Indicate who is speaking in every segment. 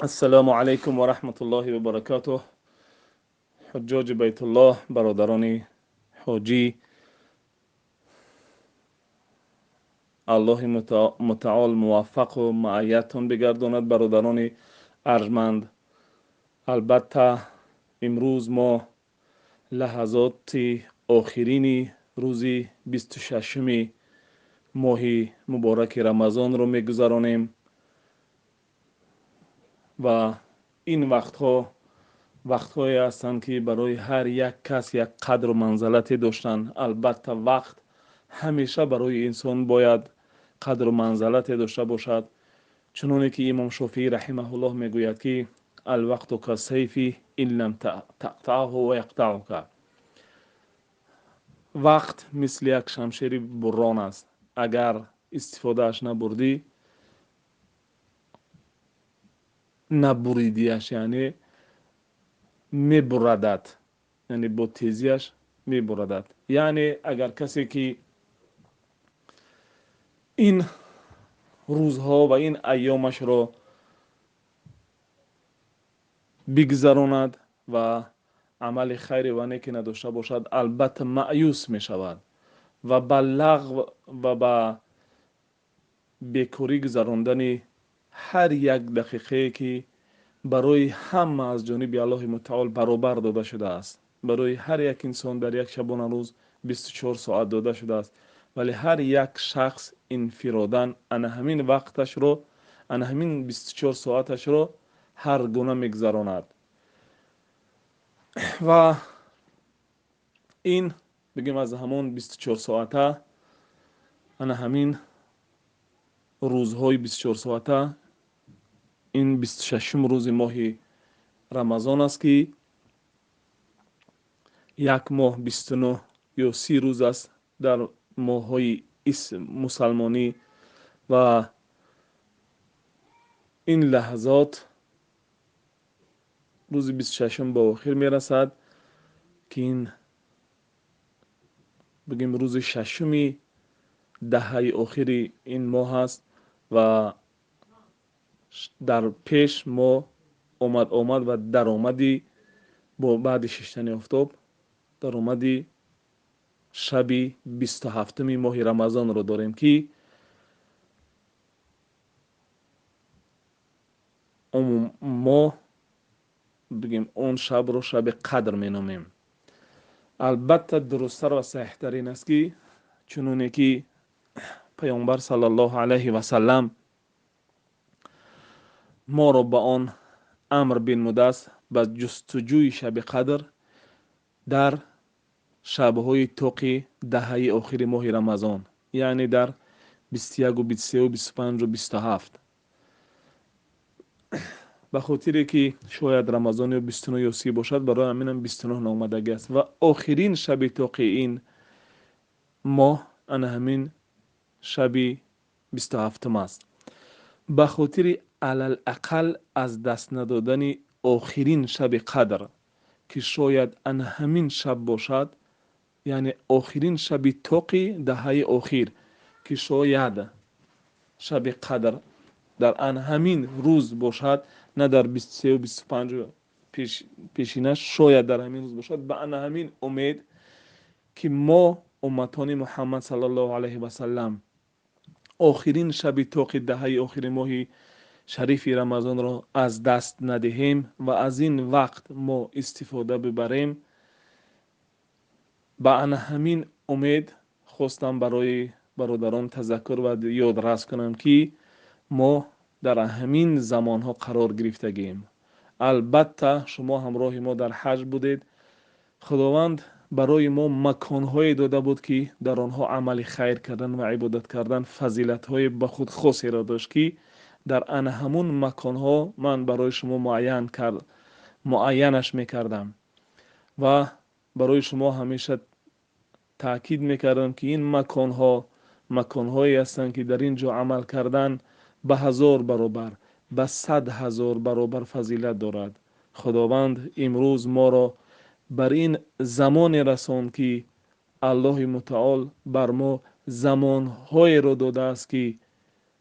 Speaker 1: Ассалому алайкум ва раҳматуллоҳи ва баракатуҳ. Ҳуҷҷоҷи Байтуллоҳ, бародарони ҳоҷӣ, Аллоҳи мутаол муваффақу муайядтон бигардонад, бародарони арҷманд. Албатта, имрӯз мо лаҳазоти охирини рӯзи 26-уми моҳи мубораки Рамазонро мегузаронем ва ин вақтҳо вақтҳое ҳастанд, ки барои ҳар як кас як қадру манзалате доштанд. Албатта, вақт ҳамеша барои инсон бояд қадру манзалате дошта бошад. Чуноне ки имом Шофиӣ раҳимаҳуллоҳ мегӯяд, ки алвақту кассайфи ин лам тақтаъҳу ва яқтаъука. Вақт мисли як шамшери буррон аст. Агар истифодааш набурдӣ, набуридиаш, яъне мебурадад, яъне бо тезиаш мебурадад. Яъне агар касе ки ин рӯзҳо ва ин айёмашро бигзаронад ва амали хайре ва неке надошта бошад, албатта маъюс мешавад ва ба лағв ва ба бекорӣ гузарондани ҳар як дақиқае ки барои ҳама аз ҷониби Аллоҳи мутаол баробар дода шудааст. Барои ҳар як инсон дар як шабонарӯз 24 соат дода шудааст, вале ҳар як шахс инфиродан ана ҳамин вақташро, ана ҳамин 24 соаташро ҳар гуна мегузаронад. Ва ин бигем аз ҳамон 24 соата, ана ҳамин рӯзҳои 24 соата, ин 26-ум рӯзи моҳи Рамазон аст, ки як моҳ 29 ё 30 рӯз аст дар моҳҳои мусалмонӣ ва ин лаҳзот рӯзи 26-ум ба охир мерасад, ки ин бигем рӯзи шашуми даҳаи охири ин моҳ аст ва дар пеш мо омад омад ва даромади бо баъди шиштани офтоб даромади шаби 27-уми моҳи Рамазонро дорем, ки мо бигем он шабро шаби қадр меномем. Албатта, дурусттар ва саҳиҳтарин аст, ки чуноне ки Паёмбар саллаллоҳу алайҳи васаллам моро ба он амр бинмудааст, ба ҷустуҷӯи шаби қадр дар шабҳои тоқи даҳаи охири моҳи Рамазон, яъне дар 21, 23, 25, 27. Ба хотире ки шояд Рамазон ё 29 ё 30 бошад, барои ҳаминам 29 номадагӣ аст ва охирин шаби тоқи ин моҳ ана ҳамин шаби 27-ум аст. Ба хотири алалақал аз даст надодани охирин шаби қадр, ки шояд ана ҳамин шаб бошад, яъне охирин шаби тоқи даҳаи охир, ки шояд шаби қадр дар ан ҳамин рӯз бошад, на дар 23, 25 пешина, шояд дар ҳамин рӯз бошад. Ба ана ҳамин умед ки мо умматони Муҳаммад саллаллоҳу алайҳи васаллам охирин шаби тоқи даҳаи охири моҳи шарифи Рамазонро аз даст надиҳем ва аз ин вақт мо истифода бибарем, ба ана ҳамин умед хостам барои бародарон тазаккур ва ёдрас кунам, ки мо дар ҳамин замонҳо қарор гирифтагием. Албатта, шумо ҳамроҳи мо дар ҳаҷ будед. Худованд барои мо маконҳое дода буд, ки дар онҳо амали хайр кардан ва ибодат кардан фазилатҳои ба худ хосеро дошт, ки дар ана ҳамун маконҳо ман барои шумо муайянаш мекардам ва барои шумо ҳамеша таъкид мекардам, ки ин маконҳо маконҳое ҳастанд, ки дар ин ҷо амал кардан ба 1000 баробар, ба 100 000 баробар фазилат дорад. Худованд имрӯз моро бар ин замоне расонд, ки Аллоҳи мутаол бар мо замонҳоеро додааст, ки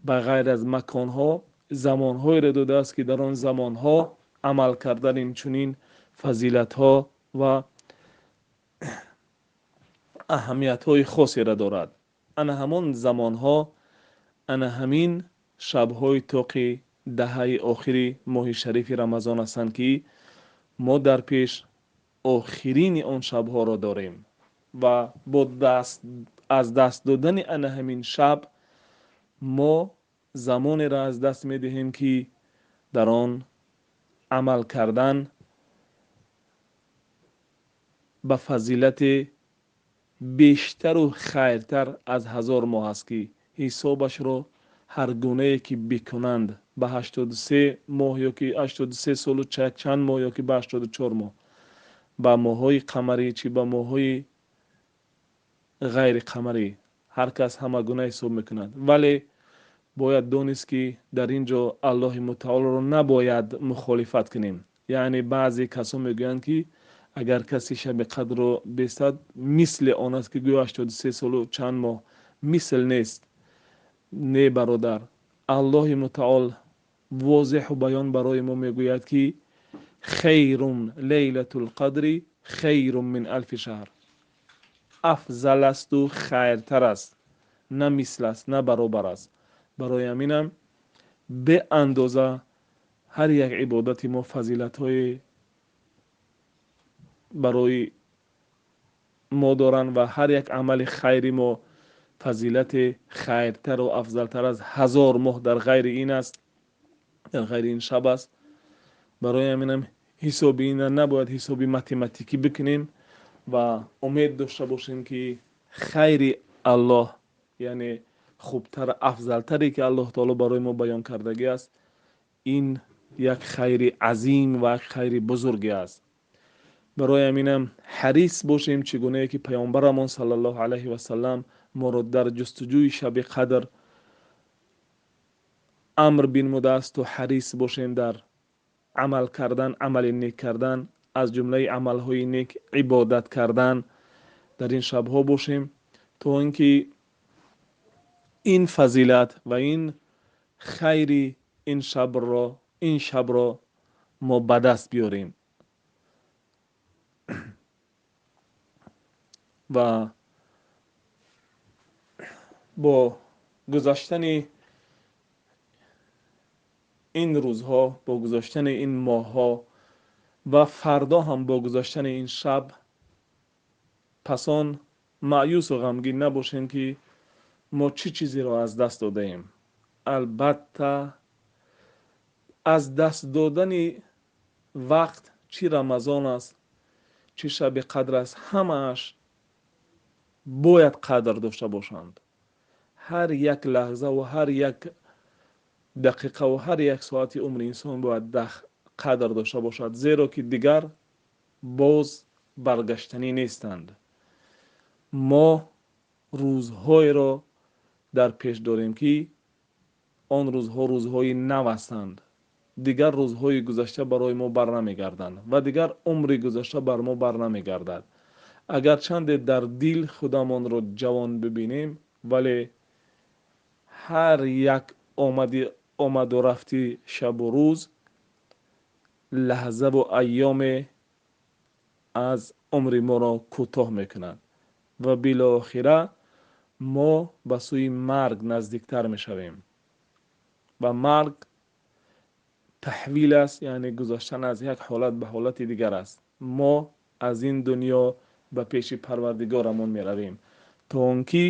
Speaker 1: ба ғайр аз маконҳо замонҳоеро додааст, ки дар он замонҳо амал кардан инчунин фазилатҳо ва аҳамиятҳои хосеро дорад. Ана ҳамон замонҳо, ана ҳамин шабҳои тоқи даҳаи охири моҳи шарифи Рамазон ҳастанд, ки мо дар пеш охирини он шабҳоро дорем ва бо аз даст додани ана ҳамин шаб мо замонеро аз даст медиҳем, ки дар он амал кардан ба фазилати бештару хайртар аз 1000 моҳ аст, ки ҳисобашро ҳар гунае ки бикунанд ба 83 моҳ ё ки 83 солу чанд моҳ ё ки ба 84 моҳ, ба моҳҳои қамарӣ чӣ ба моҳҳои ғайриқамарӣ, ҳар кас ҳама гуна ҳисоб мекунад. Вале бояд донист, ки дар ин ҷо Аллоҳи мутаолро набояд мухолифат кунем. Яъне баъзе касон мегӯянд, ки агар касе шаби қадрро бестад, мисли он аст, ки гӯё 83 солу чанд моҳ. Мисл нест. Не, бародар, Аллоҳи мутаол возеҳу баён барои мо мегӯяд, ки хейрун лейлатул қадри хейрун мин алфи шаҳр, афзал асту хайртар аст, на мисл аст, на баробар аст. Барои ҳаминам беандоза ҳар як ибодати мо фазилатҳои барои мо доранд ва ҳар як амали хайри мо фазилати хайртару афзалтар аз 1000 моҳ дар ғайри ин аст, дар ғайри ин шаб аст. Барои ҳаминам ҳисоби ина набояд ҳисоби математикӣ бикунем ва умед дошта бошем, ки хайри Аллоҳ, яъне хубтар, афзалтаре ки Аллоҳ таоло барои мо баён кардагӣ аст, ин як хайри азим ва як хайри бузурге аст. Барои ҳаминам ҳарис бошем, чӣ гунае ки паёмбарамон саллаллоҳу алайҳи васаллам моро дар ҷустуҷӯи шаби қадр амр бинмудааст, то ҳарис бошем дар амал кардан, амали нек кардан, аз ҷумлаи амалҳои нек ибодат кардан дар ин шабҳо бошем, то ин ки ин фазилат ва ин хайри ин шабро мо ба даст биёрем. Ва бо гузаштани ин рӯзҳо, бо гузаштани ин моҳҳо ва фардо ҳам бо гузаштани ин шаб, пас он маъюсу ғамгин набошем, ки мо чӣ чизеро аз даст додаем. Албатта аз даст додани вақт, чӣ Рамазон аст, чӣ шаби қадр аст, ҳамааш бояд қадр дошта бошанд. Ҳар як лаҳза ва ҳар як дақиқа ва ҳар як соати умри инсон бояд қадр дошта бошад, зеро ки дигар боз баргаштанӣ нестанд. Мо рӯзҳоеро дар пеш дорем, ки он рӯзҳо рӯзҳои нав ҳастанд. Дигар рӯзҳои гузашта барои мо барнамегарданд ва дигар умри гузашта бар мо барнамегардад. Агарчанде дар дил худамонро ҷавон бибинем, вале ҳар як омаду рафти шабу рӯз, лаҳзаву айёме аз умри моро кӯтоҳ мекунад ва билохира мо ба сӯи марг наздиктар мешавем. Ва марг таҳвил аст, яъне гузаштан аз як ҳолат ба ҳолати дигар аст. Мо аз ин дунё ба пеши Парвардигорамон меравем, то он ки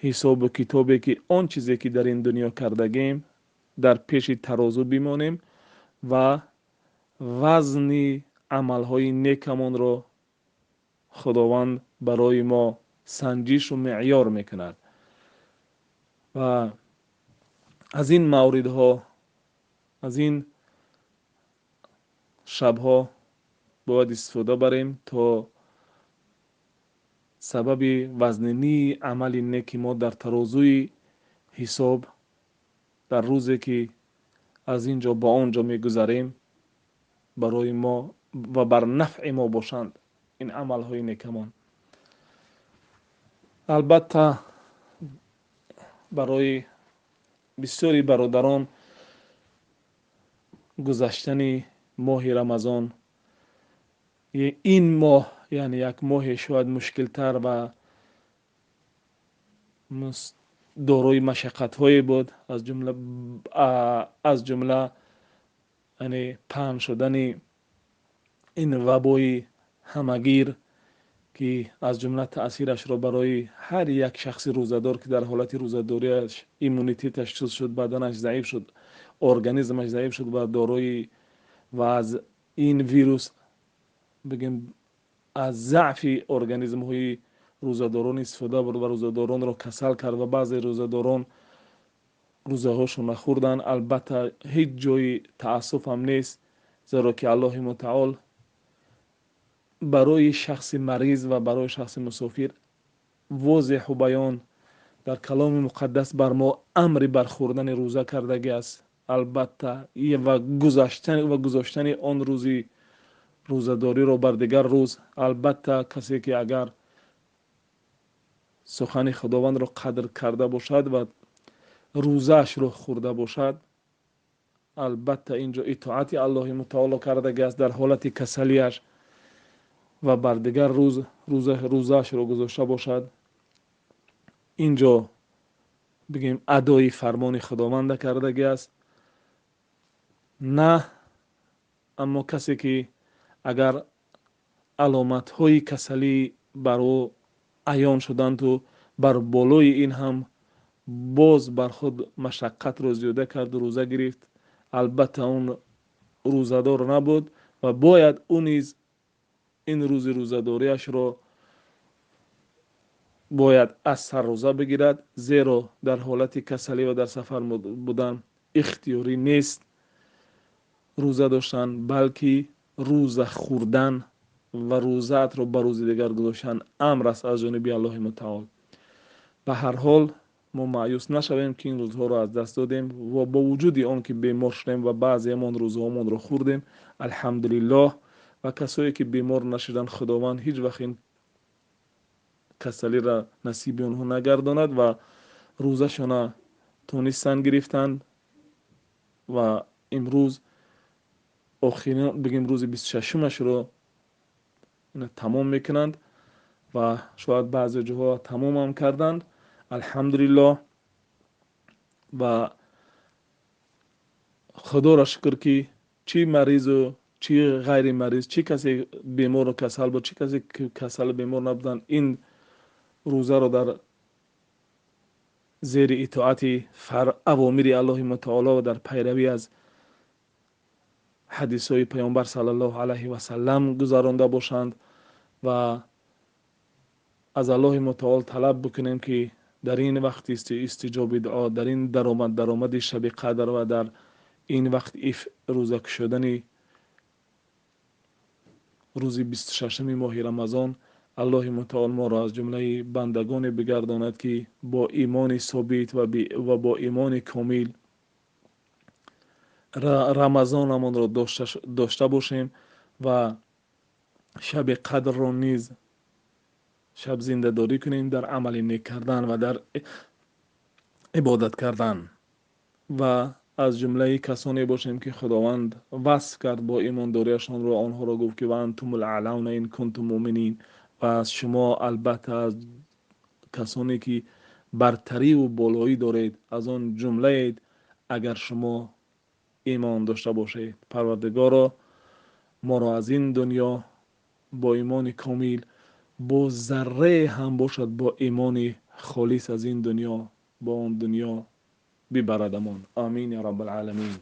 Speaker 1: ҳисобу китобе ки он чизе ки дар ин дунё кардагем дар пеши тарозу бимонем ва вазни амалҳои некамонро Худованд барои мо санҷишу меъёр мекунад. Ва аз ин мавридҳо, аз ин шабҳо бояд истифода барем, то сабаби вазнинии амали неки мо дар тарозуи ҳисоб дар рӯзе ки аз ин ҷо ба он ҷо мегузарем барои мо ва бар нафъи мо бошанд ин амалҳои некамон. Албатта барои бисёри бародарон Гузаштани моҳи Рамазон, ин моҳ яъне як моҳе шояд мушкилтар ва дорои машаққатҳое буд, аз ҷумла яъне паҳн шудани ин вабои ҳамагир, ки аз ҷумла таъсирашро барои ҳар як шахси рӯзадор, ки дар ҳолати рӯзадориаш иммунитеташ суст шуд, баданаш заиф шуд, организмаш заиф шуд ва дорои ва аз ин вирус, бигем, аз заъфи организмҳои рӯзадорон истифода бурд ва рӯзадоронро касал кард ва баъзе рӯзадорон рӯзаҳошонро хӯрданд. Албатта, ҳеҷ ҷои таассуфам нест, зеро ки Аллоҳи мутаол барои шахси мариз ва барои шахси мусофир возеҳу баён дар каломи муқаддас бар мо амри бар хӯрдани рӯза кардагӣ аст. Албатта, ва гузоштани он рӯзи рӯзадориро бар дигар рӯз. Албатта, касе ки агар сухани Худовандро қадр карда бошад ва рӯзаашро хӯрда бошад, албатта, ин ҷо итоати Аллоҳи мутаоло кардагӣ аст дар ҳолати касалиаш ва бар дигар рӯз рӯзаашро гузошта бошад, ин ҷо, бигем, адои фармони Худованда кардагӣ аст. На, аммо касе ки агар аломатҳои касалӣ бар ӯ аён шуданду бар болои ин ҳам боз бар худ машаққатро зиёда карду рӯза гирифт, албатта, он рӯзадор набуд ва бояд ӯ низ ин рӯзи рӯзадориашро бояд аз саррӯза бигирад, зеро дар ҳолати касалӣ ва дар сафар будан ихтиёрӣ нест рӯза доштан, балки рӯза хӯрдан ва рӯзаатро ба рӯзи дигар гузоштан амр аст аз ҷониби Аллоҳи мутаол. Ба ҳар ҳол, мо маъюс нашавем, ки ин рӯзҳоро аз даст додем ва бо вуҷуди он ки бемор шудем ва баъзеамон рӯзаҳомонро хӯрдем, алҳамдулиллоҳ. Ва касое ки бемор нашуданд, Худованд ҳеҷ вақт ин касалиро насиби онҳо нагардонад ва рӯзашона тонистанд гирифтанд ва имрӯз охирин, бигем, рӯзи 26-умашро тамом мекунанд ва шояд баъзе ҷоҳо тамомам карданд, алҳамдулиллоҳ. Ва Худоро шукр, ки чӣ маризу чӣ ғайри мариз, чӣ касе бемору касал буд, чӣ касе касалу бемор набуданд, ин рӯзаро дар зери итоати авомири Аллоҳи мутаоло ва дар пайравӣ аз ҳадисҳои Паёмбар саллаллоҳу алайҳи васаллам гузаронда бошанд. Ва аз Аллоҳи мутаол талаб бикунем, ки дар ин вақти истиҷоби дуо, дар ин даромади шаби қадр ва дар ин вақт рӯза кушодани рӯзи 26-уми моҳи Рамазон, Аллоҳи мутаол моро аз ҷумлаи бандагоне бигардонад, ки бо имони собит ва бо имони комил Рамазонамонро дошта бошем ва шаби қадрро низ шаб зиндадорӣ кунем дар амали нек кардан ва дар ибодат кардан ва аз ҷумлаи касоне бошем, ки Худованд васф кард бо имондориашонро онҳоро, гуфт ки: وأنتم الأعلون إن كنتم مؤمنين. Ва аз шумо, албатта, аз касоне ки бартариву болоӣ доред, аз он ҷумлаед, агар шумо имон дошта бошед. Парвардигоро, моро аз ин дунё бо имони комил, бо заррае ҳам бошад, бо имони холис аз ин дунё бо он дунё бибарадамон. Амин я раббалъаламин.